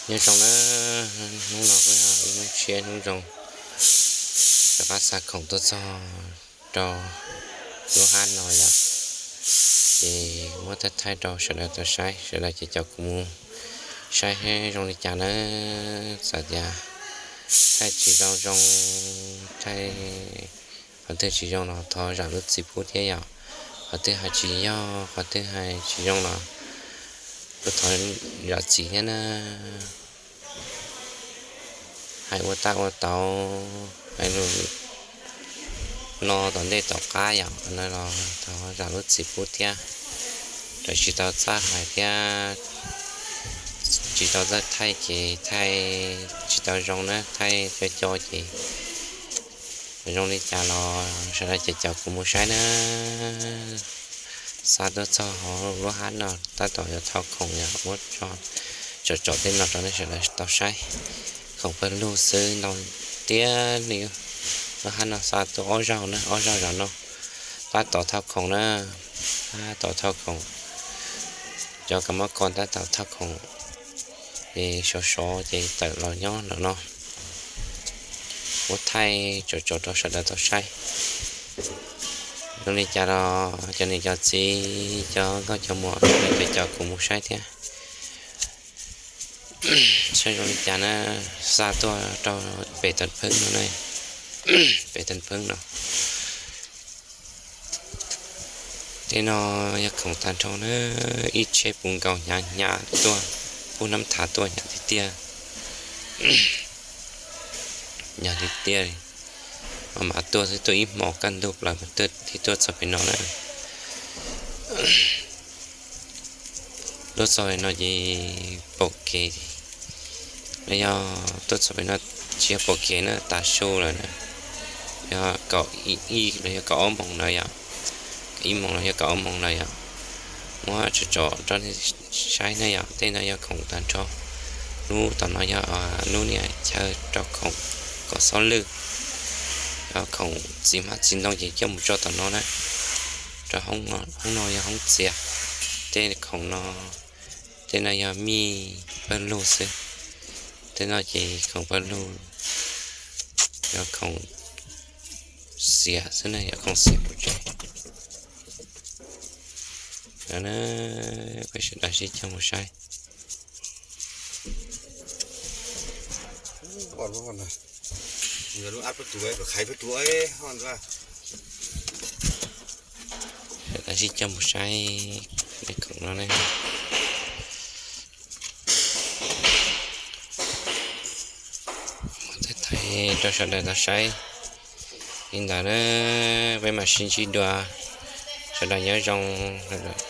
Nyob zoo na, hnub no kuj yog ib hnub tshiab hnub zoo, rov qab xa khoom tuaj txog rau lub hab no lawm, ces muab thaij thaij rau sawv daws tau saib, sawv daws ces cov kuv mus saib zoo li cas na. Txawm tias thaij tsis tau zoo, thaij qhov twg tsis zoo los thov zam lub txim pub thiab yom. Qhov twg hais tsis yog, qhov twg hais tsis zoo los kuj thov zam txim thiab na. Hais ua tab ua tau, hais lus no tom ntej tom qab yom, no los thov zam lub txim pub thiab. Raws tsis tau txaj hais thiab, tsis tau txaj thaij ces thaij tsis tau zoo na, thaij co co ces zoo li cas los sawv daws ces cov kuv mus saib na. Xa tuaj txog hauv lub hab no tab tom yuav thau khoom yom, muab tso, tsom tsom tej no rau nej sawv daws tau saib. Khoom pawg lug xwb ntau tiag li. Lub hab no xa tuaj ob zaug na, ob zaug zaum no. Tab tom thau khoom na, tab tom thau khoom. Cov kav mab ko tab tom thau khoom, ces sov sov ces tawm los nyob ntawm no. Muab thaij tsom tsom rau sawv daws tau saib. Zoo li cas los cov niam cov txiv, cov nkauj cov muam, cov cov kuv mus saib thiab, saib zoo li cas na. Xa tuaj rau pem Tag Pheeb no, pem Tag Pheeb no. Tej no yog khoom tag nrho na, ib tsheb puv nkaus hnyav hnyav tuaj, pub nab thav tuaj hnyav tiag tiag, hnyav tiag tiag. Mas mas tuaj xwb, tuaj ib hmos kaj ntug plaws mas tuaj thiaj tuaj txog pem no na. Tuaj txog pem no ces pom kev, los yog tuaj txog pem no tsis yog pom kev na, tav su lawm na, yog kaum ib los yog kaum ob moos ntawd yom, kaum ib moos los yog kaum ob moos ntawd yom. Muab tsom tsom rau nej saib na yom, tej no yog khoom tag nrho. Lub tom no yog lub niag chaw rau khoom kom xob lwj, yog khoom txiv hmab txiv ntoo ces coj mus tso tom no na. Rau hoob no yog hoob txias. Tej khoom no, tej no yog mij pawg lug xwb. Tej no ces khoom pawg lug, yog khoom xiav xwb na, yog khoom xiav pov tseg. Peb sawv daws sib cog mus saib. Sawv daws sib cog mus saib tej khoom no ne. Muab thaij thaij rau sawv daws tau saib li ntawd na. Peb mam sib ntsib dua, sawv daws nyob zoo, sawv daws